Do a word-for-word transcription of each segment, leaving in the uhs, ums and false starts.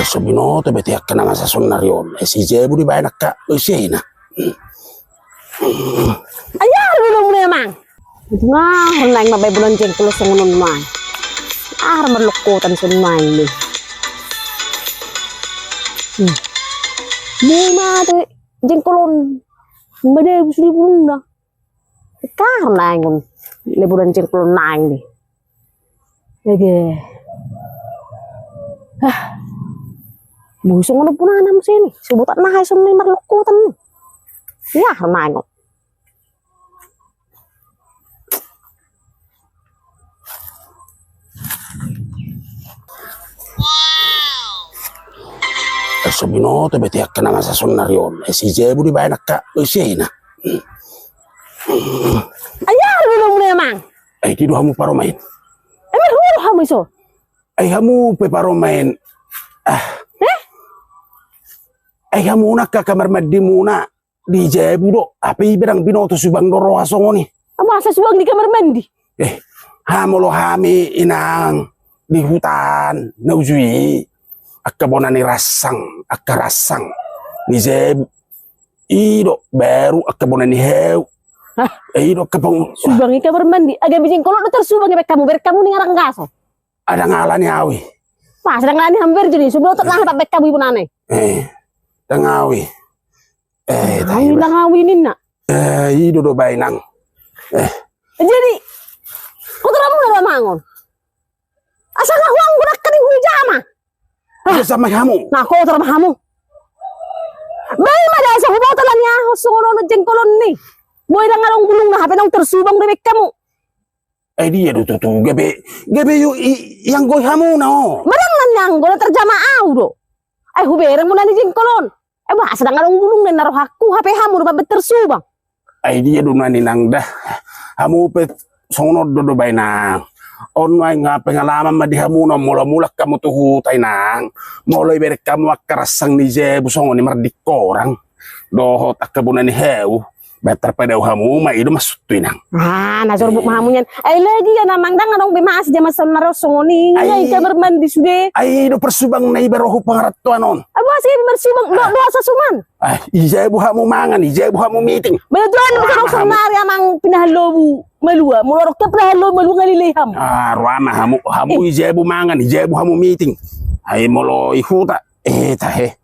So binoto be tu angka na masa saonari on. Eh, si Jabu dibaen angka usiana. Ai aha do muna, Amang? Ai aha do naeng mambaen bulan jengkol songon on, Amang? Aha do marlokkotan songon on, Amang? Hmm. Muna tu jengkol on. Madabu sude bulungna. Aha do naeng on? Leburan jengkol on naeng di. Ege. Ah. Boi songon on punana muse ni. So botat nahai songon i marlokkotan ni. Aha do naeng on? Eh, so binoto be tu angka na masa saonari on. Eh, si Jabu dibaen angka usiana. Ai aha do muna, Amang? Ai di do hamu parumaen. Ai marhua do hamu dison? Ai hamu pe parumaen. Ah. Eh? Ai hamu na angka kamar mandimuna di Jabu do. Hape i be ndang binoto subang do roha songon i. Ai boasa subang di kamar mandi? Eh, hamu lo hami, Inang, di huta na uju i. Angka bona ni rassang, angka rassang ni Jabu. I do baru angka bona ni hau. Hah? Eh, i do angka pang- Subang i kamar mandi. Ai gabe jengkol on do tarsubang i baen hamu, bereng hamu ninna ndang gaso. Ai ndang ala ni au i. Pas ndang ala ni hamu bereng jadi, so binoto nahai baen hamu i punana i. Eh, ndang au i. Eh, ndang au i, ndang au i ninna. Eh, i do do baen, Inang. Eh. Jadi, kotor hamu do, Amang, on. Asa nga huang gunakan i hujama. Asa ma hamu. Na kotor ma hamu. Baen ma da asa huboto ala ni aha songon on jengkol on ni. Boi ndang adong bulungna hape naung tarsubang do baen hamu. Eh, dia do tutu gabe, gabe yo i, ianggoi hamu na o. Ba ndang na nianggoi, na tarjama au do. Ai hubereng muna ni jengkol on. Ai boasa ndang adong bulungna ninna rohangku, hape hamu do mambaen tarsubang. Ai dia do na ninna, Inang, da. Hamu pe songon on do do baen, Inang. On nuaeng pengalaman ma di hamu na molo mulak hamu tu huta, Inang. Molo ibereng hamu angka rassang ni Jabu songon i mardingkorang. Dohot angka bona ni hau. Baen tarpadao hamu ma i do maksudhu, Inang. Ah, na sorbut ma hamu nian. Ai lagi ya, Amang, ndang adong be masa jaman saonari on songon i. Ai. Ai kamar mandi sude. Ai do parsubang na i baru hu pangarantoan on. Ai boasa i marsubang, do, do asa suman. Ah, i Jabu hamu mangan, i Jabu hamu meeting. Molo tu an, molo adong saonari, Amang, pinahan lobu malua. Molo adong pinahan lobu malua ngalilei hamu. Ah, roha ma hamu, hamu i Jabu mangan, i Jabu hamu meeting. Ai molo i huta, eh, tahe.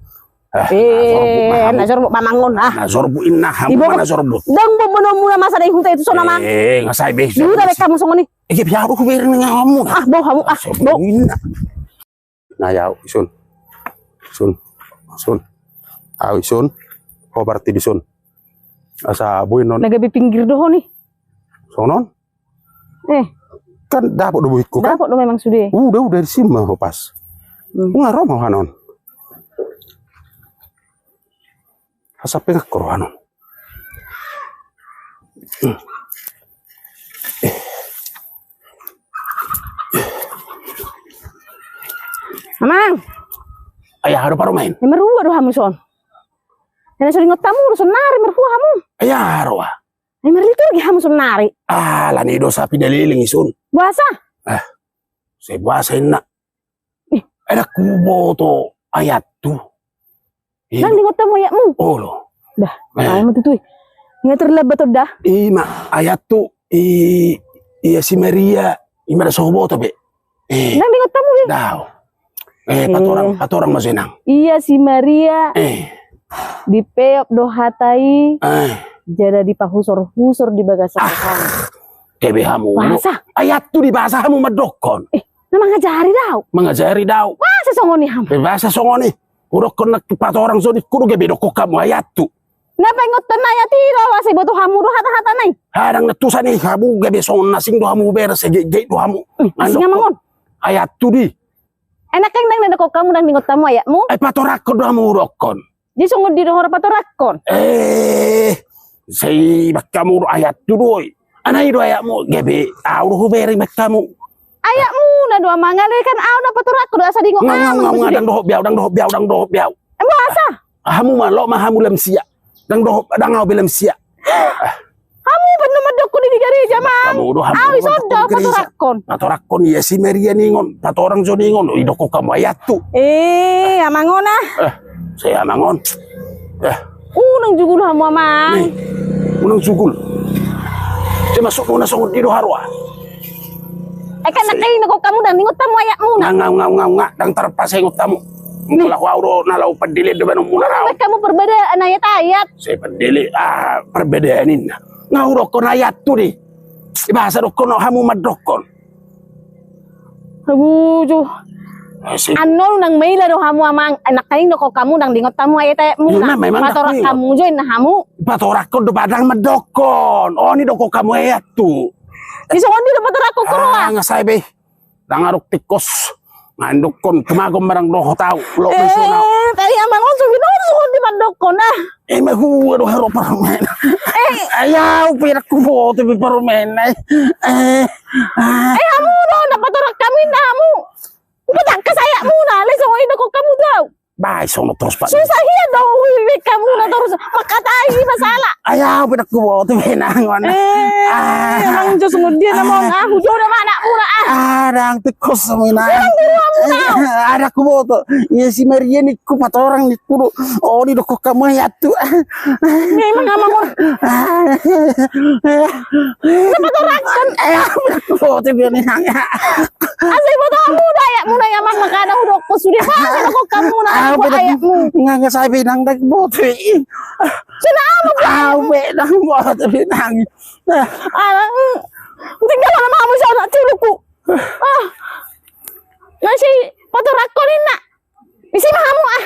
Ah, eh, na sorbut ma, Amang, on, ah. Na sorbut inna, hamu ma na sorbut. Ndang boan boanon muna masa di huta i tu son, Amang. Eh, nga sai be. Di huta be hamu songon i. Eh, gabe au do hubereng ninna hamu. Ah, bau hamu, ah, bau. Sorbut inna. Na, au, isun. Isun. Isun. Au, isun. Ho, berarti di son. Asa boi non. Na gabe pinggir do ho ni. Songon on? Eh. Kan dapot do bohingku, kan? Dapot do memang sude. Udah, udah, di sini ma ho pas. Hmm. Nga ro ma ho anon. Asa pengak ro anon. Hmm. Eh. Amang. Ai aha do parumaen? Ai marhua do hamu son? Ai na so diingot hamu do saonari, marhua hamu? Ai aha ro, ah? Ai marliturgi hamu saonari. Ah, ala ni dosa pidaleleng i son. Boasa? Ah, sai boasa inna. Ih. Ai ndang huboto ayathu. Ndang diingot hamu ayatmu? Olo. Dah, eh, ai ma tutu i. Nga terlambat on da. I ma ayathu, i, ia si Maria, i ma da so huboto be. Eh. Ndang diingot hamu be. Dao. Eh, patorang, eh, patorang ma sonang. Ia si Maria. Eh. Dipeop do hata i. Eh. Jala dipahusor-husor di bagasan rohana. Ah. Gabe hamu. Boasa? Ayathu di boasa hamu mandokkon. Eh, na mangajari do au. Mangajari do au. Boasa songon i hamu? Eh, boasa songon i. Hudokkon nang tu patorang songon i, kudu gabe dokkon hamu ayathu. Na paingothon ayat i do, asa diboto hamu do hata-hatana i. Ndang na tusan i, hamu gabe songon na asing do hamu, hubereng sai gek-gek do hamu. Hmm, asing, Amang, on. Ayathu di. Enak kan ndang na dokkon hamu, ndang diingot hamu ayatmu. Eh, patorangkon do hamu hudokkon. Jadi songon dia do hora patorangkon. Eh, sai baen hamu do ayathu do i. Ai na i do ayatmu, gabe au do hubereng baen hamu. Ayatmuna do, Amang, alai kan au na patorangkon do asa diingot hamu. Nga, nga, nga, ndang dohot be au, ndang dohot be au, ndang dohot be au. Eh, boasa? Hamu ma, loas ma hamu lam sia. Ndang dohot, ndang au be lam sia. Hamu pe na mandokkon i di gareja, Amang. Au i songon dia patoranghon. Patoranghon ia si Maria ningon, patorang jo ningon, idokkon hamu ayathu. Eh, Amang on ah. Eh, sai Amang on. Eh. Unang jugul hamu, Amang. Unang jugul. Sai masuk muna songon dia do haroa. Eh, kan nangkaning idokkon hamu ndang diingot hamu ayatmuna. Nga, nga, nga, nga, ndang tarpasai ingot hamu. Molo au do na laho pandele do baenon muna. Unang hamu parbadaan ayat-ayat. Sai pandele, ah, parbadaan ninna. Nga hudokkon ayathu di. Bahasa dokkon hamu mandokkon. Abu jo. Annon unang maila do hamu, Amang, nangkaning idokkon hamu ndang diingot hamu ayat-ayatmuna. Patorang hamu jo inna hamu. Patoranghon do padang mandokkon. On idokkon hamu ayathu. Di songon dia do patoranghon haroa. Nga sai be. Ndang adong tingkos. Mandokkon, tumagom barang dohot au. Lo be songon au. Eh, tadi Amang on songon dia mandokkon ah. Eh, mahua do haroa parumaen. Eh. Ai au pe ndang huboto be parumaen. Eh. Eh, hamu do na patorang hamu inna hamu. Patangkas ayatmuna, alai songon i idokkon hamu tu au. Bah, songon torus pat. Susah ia do huiwek hamu na torus. Mangkatai masalah. Ai au pe ndang huboto be inang on. Eh, Amang jo songon dia na Amang, ah, hujo nama anakmuna ah. Ah, ndang tingkos hamu inang. Ndang huboto. Ia si Maria ningku patorang ningku do. On idokkon hamu ayathu. Memang Amang on. Patorangkon. Ai au pe ndang huboto be inang. Asa iboto hamu do ayatmuna, Amang, makana hudokkon sude, bah, sai idokkon hamu na ayatmu. Nga, nga sai be inang ndang huboto. Sai na Amang. Au pe ndang huboto be inang. Alah, tinggal ma hamu sian anak culukku. Ah. Nga sai patorangkon inna. Isi ma hamu ah.